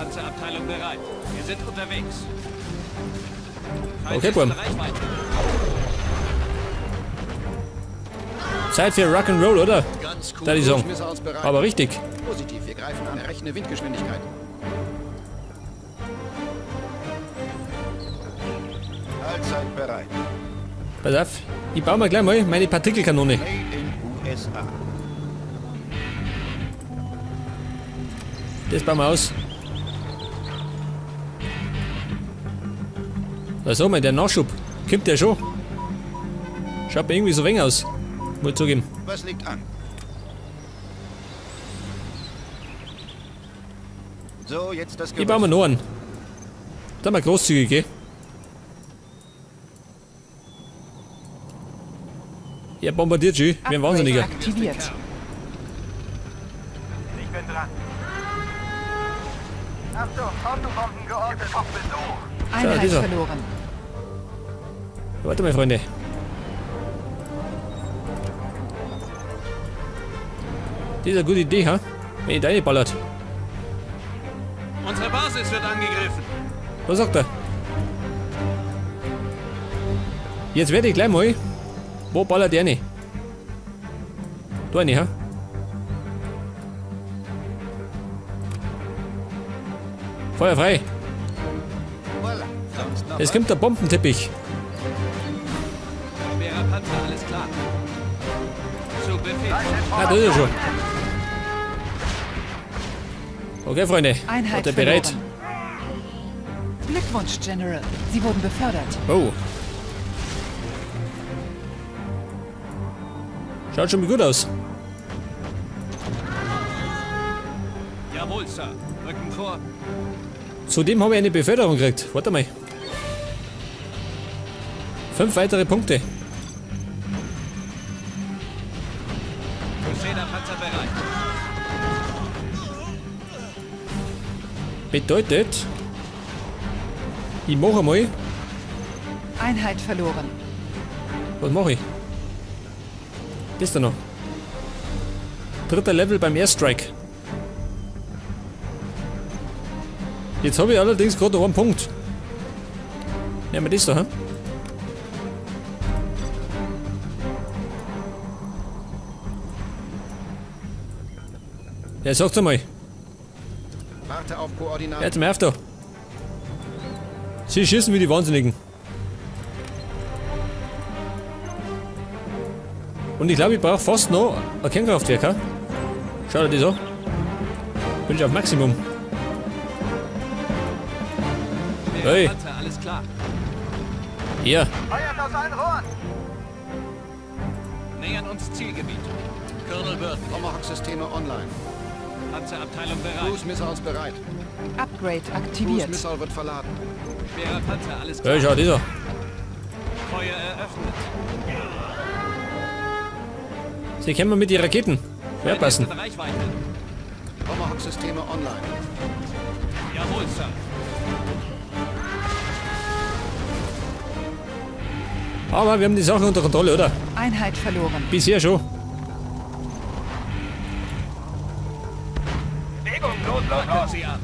Panzerabteilung bereit. Wir sind unterwegs. Feind Okay, ist Buben. in Reichweite. Zeit für Rock'n'Roll, oder? Ganz cool. Da die Song. Cruise Missiles bereit. Aber richtig. Positiv, wir greifen an. Errechne Windgeschwindigkeit. Allzeit bereit. Pass auf, ich baue mir gleich mal meine Partikelkanone. Made in USA. Das bauen wir aus. Na so, mal der Nachschub. Kommt der schon? Schaut mir irgendwie so wenig aus. Muss ich zugeben. Was liegt an? So, jetzt das Ich baue mir Gerüst. noch einen. Da mal großzügig, gell? Er bombardiert schon, wie ein Upgrade Wahnsinniger. aktiviert. Ich bin dran. Achtung, Autobomben geortet. Besuch. Einheit dieser. verloren. Warte mal, Freunde. Das ist eine gute Idee, ha? Wenn ich da reinballert. Unsere Basis wird angegriffen. Was sagt er? Jetzt werde ich gleich mal. Wo ballert der nicht? Da nicht, ha? Feuer frei! Voila. Sonst noch Es was? kommt der Bombenteppich. Schwerer Panzer, alles klar. Zu Befehl. Ah, da ist er schon. Okay, Freunde. Einheit Warte bereit. verloren. Glückwunsch, General. Sie wurden befördert. Oh. Schaut schon mal gut aus. Jawohl, Sir. Rücken vor. Zudem habe ich eine Beförderung gekriegt. Warte mal. 5 weitere Punkte. Crusader Panzer bereit. Bedeutet, ich mache mal. Einheit verloren. Was mache ich? Das da noch. 3. Level beim Airstrike. Jetzt habe ich allerdings gerade noch einen Punkt. Nehmen wir das da, hä? Ja, sag's einmal. Warte auf Koordinaten. Jetzt mal auf da. Sie schießen wie die Wahnsinnigen. Und ich glaube, ich brauche fast noch ein Kernkraftwerk, ha? Schau dir das an. Bin ich auf Maximum. Schwerer Hey. Panzer, alles klar. Hier. Feuert aus allen Rohren. Nähern uns Zielgebiet. Colonel Burton, Tomahawk-Systeme online. Panzerabteilung bereit. Cruise Missiles bereit. Upgrade Cruise aktiviert. Missile wird verladen. Schwerer Panzer, alles klar. Hey, schau das an. Feuer eröffnet. Sie kommen mit den Raketen. Ja, passen. Feind ist in Reichweite. Tomahawk-Systeme online. Jawohl, Sir. Aber wir haben die Sache unter Kontrolle, oder? Einheit verloren. Bisher schon. Bewegung, los, los, Packen los. Sie ab.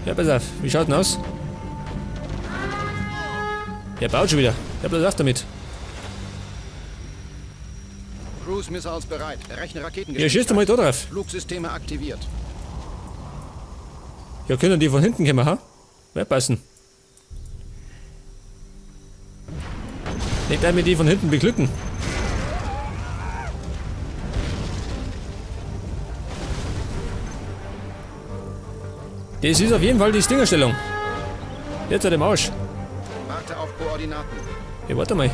Ja, pass auf. Wie schaut denn aus? Der baut schon wieder. Ja, pass auf damit. Cruise Missiles bereit. Errechne Ja, Raketengeschwindigkeit. schießt mal da drauf. Flugsysteme aktiviert. Ja, können die von hinten kommen, ha? Wird passen. Nicht, dass wir die von hinten beglücken. Das ist auf jeden Fall die Stingerstellung. Jetzt hat er den Arsch. Warte auf Koordinaten. Ja, warte mal.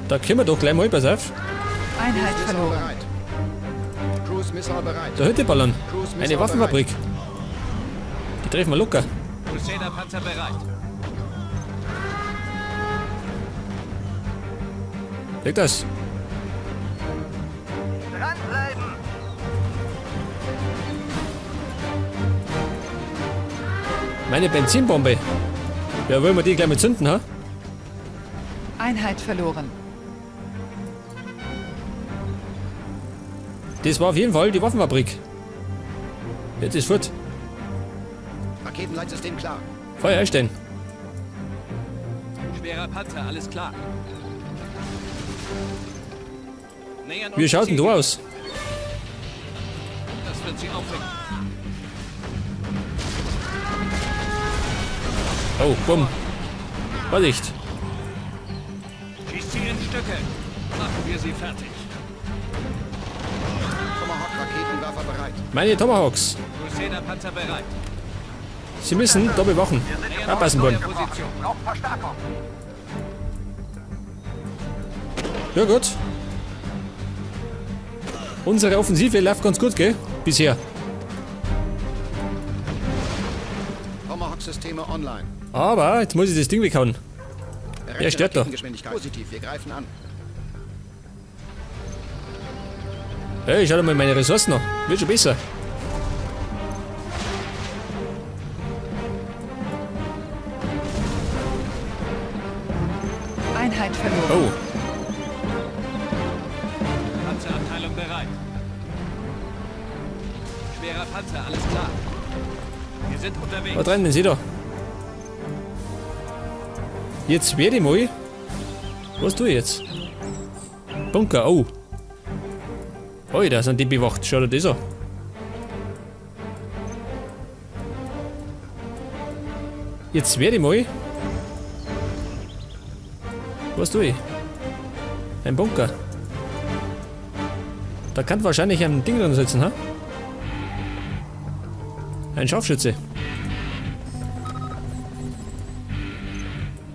Da können wir doch gleich mal, pass auf. Einheit Cruise Missile verloren. bereit. Cruise Missile bereit. Da hinten ballern. Cruise Eine Missile Waffenfabrik. Die treffen wir locker. Crusader Panzer bereit. Leg das. Dranbleiben. Meine Benzinbombe. Ja, wollen wir die gleich mal zünden, ha? Einheit verloren. Das war auf jeden Fall die Waffenfabrik. Jetzt ist fort. Raketenleitsystem klar. Feuer einstellen. Schwerer Panzer, alles klar. Nähern uns Wie schaut denn da Ziel. aus? Das wird sie aufwecken. Oh, bumm. Vorsicht. Schießt sie in Stücke. Machen wir sie fertig. Tomahawk-Raketenwerfer bereit. Meine Tomahawks. Crusader Panzer bereit. Sie müssen da bewachen. Nähern Abpassen, uns Bumm. neuer Position. Braucht Verstärkung. Ja, gut. Unsere Offensive läuft ganz gut, gell? Bisher. Tomahawk-Systeme online. Aber jetzt muss ich das Ding weghauen. Berechne stört da. Raketengeschwindigkeit. Positiv, wir greifen an. Hey, schau dir mal meine Ressourcen an. Wird schon besser. Einheit verloren. Oh, Panzerabteilung bereit. Schwerer Panzer, alles klar. Wir sind unterwegs. was rennen Sie da? Jetzt werde ich mal. Was tue ich jetzt? Bunker, oh. Oh, da sind die bewacht. Schau dir das an. Jetzt werde ich mal. Was tue ich? Ein Bunker. Da kann wahrscheinlich ein Ding drin sitzen, ha? Ein Scharfschütze.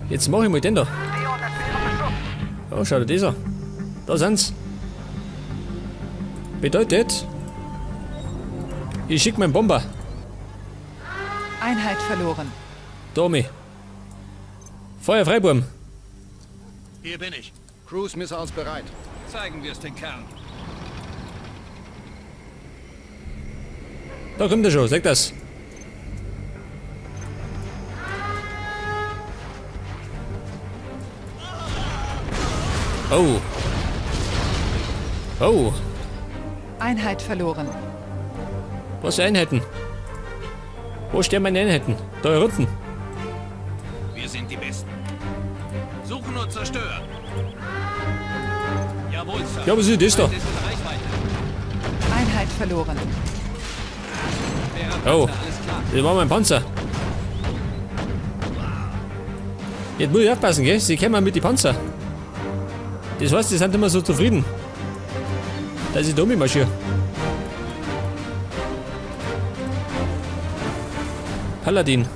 Jetzt mache ich mal den da. Stehe unter schwerem Beschuss. Oh, schau dir das an. Da sind's. Bedeutet, ich schicke meinen Bomber. Einheit verloren. Da mich. Feuer frei, Burm. Hier bin ich. Cruise Missiles bereit. Zeigen wir es den Kerlen. Da kommt er schon, sag das. Oh. Oh. Einheit verloren. Was für Einheiten? Wo stehen meine Einheiten? Da unten. Wir sind die Besten. Suchen und zerstören. Jawohl, Sir. Ja, was ist das da? Feind ist in Reichweite. Einheit verloren. Schwerer Panzer, Oh. alles klar. Das war mein Panzer. Jetzt muss ich aufpassen, gell? Sie kommen mit die Panzer. Das heißt, die sind immer so zufrieden. Dass ich da marschiere. Paladin.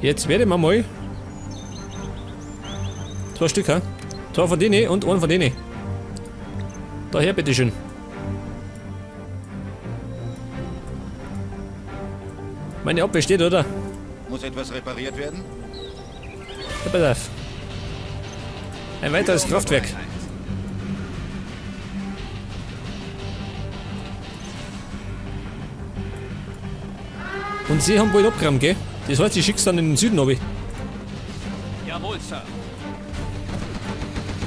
Jetzt werde ich mal zwei Stück, ha? Zwei von denen und einen von denen. Daher, bitteschön. Meine Abwehr steht, oder? Muss etwas repariert werden? Ja, pass auf. Ein weiteres Kraftwerk. Und sie haben wohl abgeräumt, gell? Das heißt, ich schick's dann in den Süden runter. Jawohl, Sir.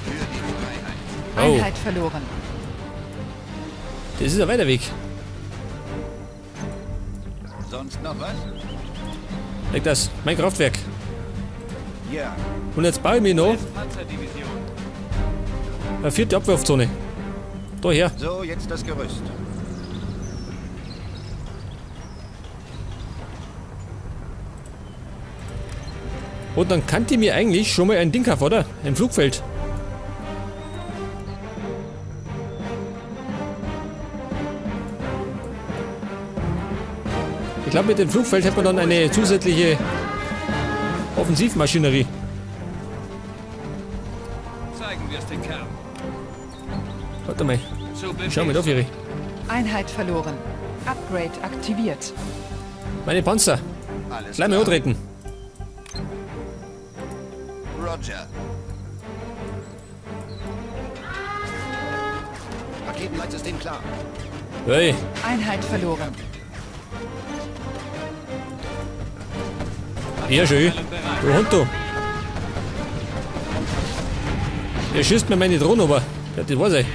Für die Freiheit. Oh, Einheit verloren. das ist ein weiter Weg. Sonst noch was? Leg das, mein Kraftwerk. Ja. Und jetzt baue ich mir noch Panzerdivision. eine vierte Abwurfzone. Daher. So, jetzt das Gerüst. Und dann kann die mir eigentlich schon mal ein Ding kaufen, oder? Ein Flugfeld. Ich glaube, mit dem Flugfeld hätte man dann eine zusätzliche Offensivmaschinerie. Zeigen wir es den Kerlen. Warte mal, Zu Befehl. schau mal auf ihre. Einheit verloren. Upgrade aktiviert. Meine Panzer. Alles Gleich mal klar. antreten. Roger. Raketenleitsystem klar. Hey, Einheit verloren. ja schön. Abteilung bereit. Du Hund, du. Er schießt mir meine Drohne aber. Ja, das weiß ich.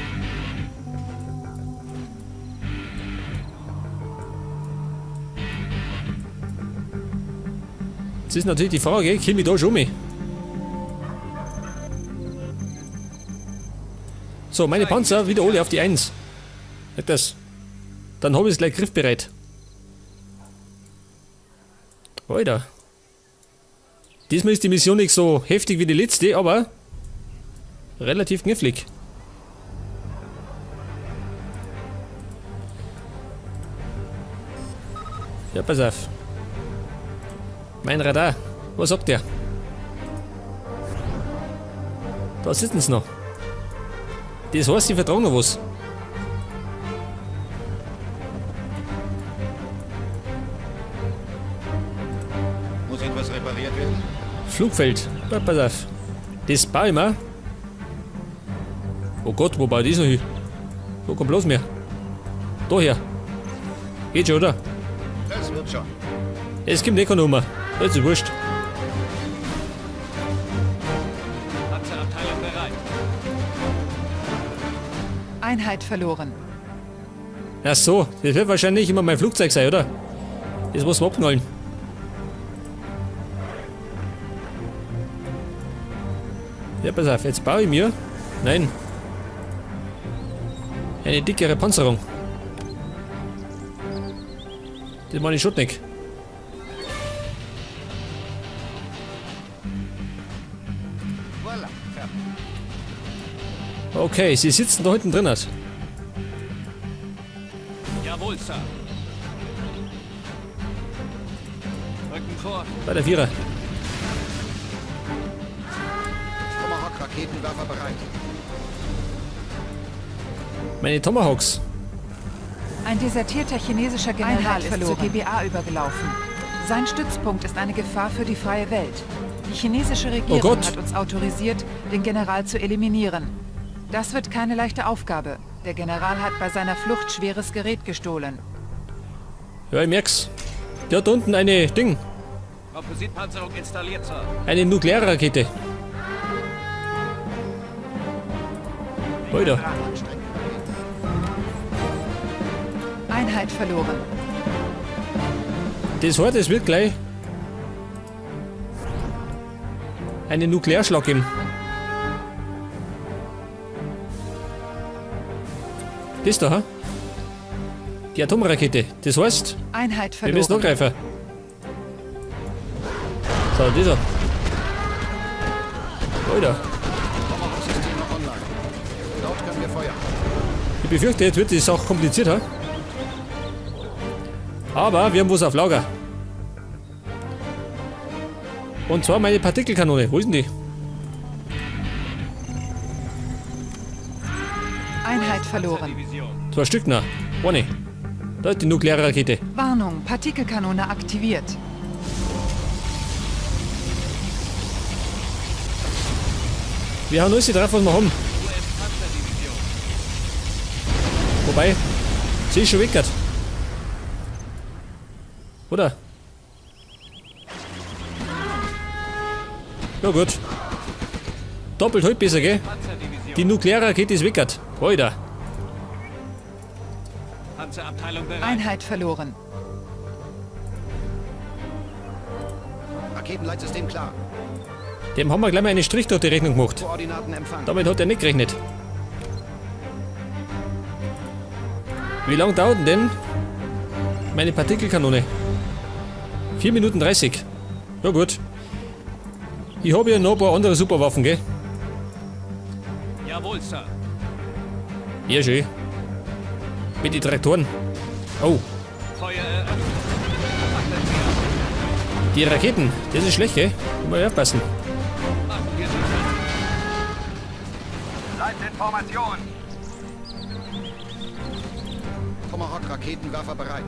Jetzt ist natürlich die Frage, komm ich da schon mit? So, meine Panzer wieder alle auf die 1. Nicht das. Dann hab ich's gleich griffbereit. Alter. Diesmal ist die Mission nicht so heftig wie die letzte, aber relativ knifflig. Ja, pass auf. Mein Radar. Was sagt der? Da sitzen sie noch. Das heißt, sie vertragen noch was. Muss etwas repariert werden? Flugfeld. Ja, pass auf. Das baue ich mir. Oh Gott, wo baue ich das noch hin? Wo kommt bloß mehr? Da her. Geht schon, oder? Das wird schon. Es kommt eh keine Nummer. Das ist wurscht. Panzerabteilung bereit. Einheit verloren. Ach so, das wird wahrscheinlich immer mein Flugzeug sein, oder? Das muss man abknallen. Ja, pass auf, jetzt baue ich mir. Nein. Eine dickere Panzerung. Das meine ich schon nicht. Voilà. Fertig. Okay, sie sitzen da hinten drin. Jawohl, Sir. Rücken vor. Bei der Vierer. Tomahawk-Raketenwerfer bereit. Meine Tomahawks. Ein desertierter chinesischer General Einheit ist verloren. zur GBA übergelaufen. Sein Stützpunkt ist eine Gefahr für die freie Welt. Die chinesische Regierung Oh Gott. hat uns autorisiert, den General zu eliminieren. Das wird keine leichte Aufgabe. Der General hat bei seiner Flucht schweres Gerät gestohlen. Ja, ich merk's. Der hat da unten eine Ding. Kompositpanzerung installiert, Sir. Eine Nuklearrakete. Alter. Einheit verloren. Das heißt, es wird gleich einen Nuklearschlag geben. Das da, ha? Die Atomrakete. Das heißt, Einheit wir müssen verloren. angreifen. So, dieser. Alter, Tomahawk-Systeme online. Dort können wir feuern. ich befürchte, jetzt wird die Sache kompliziert, ha? Aber wir haben was auf Lager. Und zwar meine Partikelkanone. Wo ist denn die? Einheit verloren. Division. Zwei Stück noch. Eine. Da ist die nukleare Rakete. Warnung, Partikelkanone aktiviert. Wir haben alles drauf, was wir haben. US-Panzerdivision. Wobei, sie ist schon weg. grad. Oder? Ja gut. Doppelt halt besser, gell? Panzerdivision. Die Nuklearrakete ist weg. grad. Alter. Panzerabteilung bereit. Einheit verloren. Raketenleitsystem klar. Dem haben wir gleich mal einen Strich durch die Rechnung gemacht. Koordinaten empfangen. Damit hat er nicht gerechnet. Wie lange dauert denn meine Partikelkanone? 4 Minuten 30. Ja gut. Ich habe ja noch ein paar andere Superwaffen, gell? Jawohl, Sir. Ja, schön. Mit den Traktoren. Oh, Feuer eröffnet. Fackeln Sie ab. die Raketen. Das ist schlecht, gell? Muss man aufpassen. Machen wir sie fertig. Bleibt in Formation. Tomahawk-Raketenwerfer bereit.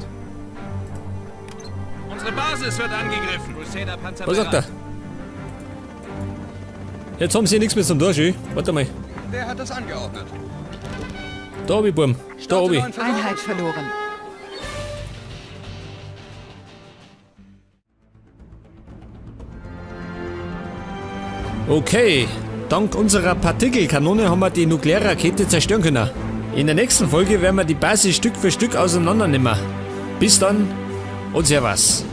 Unsere Basis wird angegriffen. Crusader-Panzer Was sagt er? bereit. Jetzt haben sie nichts mehr zum Tor, schön. Warte mal. Wer hat das angeordnet? Da oben, Burm. Da oben. Einheit verloren. Okay. Dank unserer Partikelkanone haben wir die Nuklearrakete zerstören können. In der nächsten Folge werden wir die Basis Stück für Stück auseinandernehmen. Bis dann und Servus.